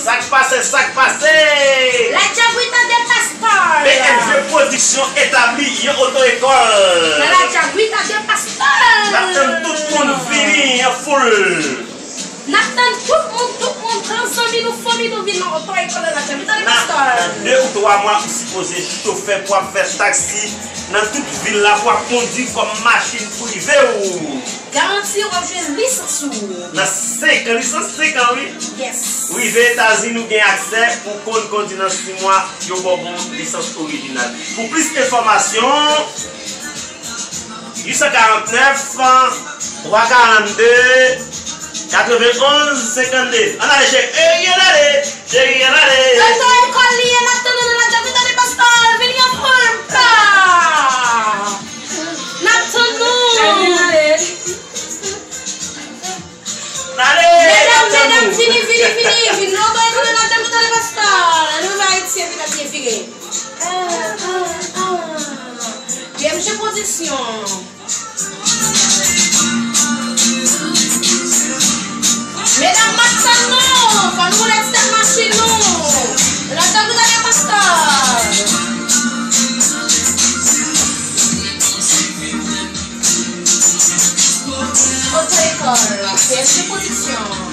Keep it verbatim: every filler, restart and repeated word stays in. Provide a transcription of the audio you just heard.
Sa k pase, sa k pase? La Djagwita de Pastor. P M G Production etabli yon oto-ekòl. La Djagwita de Pastor. N ap tann tout moun vini an foul. N ap tann tout moun, tout moun, tan zanmi nou, fanmi nou vin nan oto-ekòl La Djagwita de Pastor. Nan de ou twa mwa, ou sipoze chofè pou ap fè taksi nan tout vil la, pou ap kondi kòm machin prive ou. Garanti w ap jwenn lisans ou. Nan senk an, lisans senk an, wi. Yes. Rive Etazini, ou gen aksè pou konn kondi nan sis mwa, yo ba w yon lisans orijinal. Pou plis enfòmasyon, uit san karant nèf, twa karant de, katrevenn onz senkannde. Ann ale, cheri. Ey, ann ale. Cheri, ann ale. Oto-ekòl li ye, n ap tann nou nan La Djagwita de Pastor. Vini an foul. Pa! N ap tann nou. N ale, n ap tann nou. Medam, medam, vini, vini, vini. Vini nan oto-ekòl La Djagwita de Pastor. Ann rive Ayiti epi n ap byen vire. Ah, ah, ah. P M G Production. Medam, m ap tann nou. Fò nou woule ti tèt machin nou. N ap tann nou, tande pastè. Oto-ekòl, P M G Production.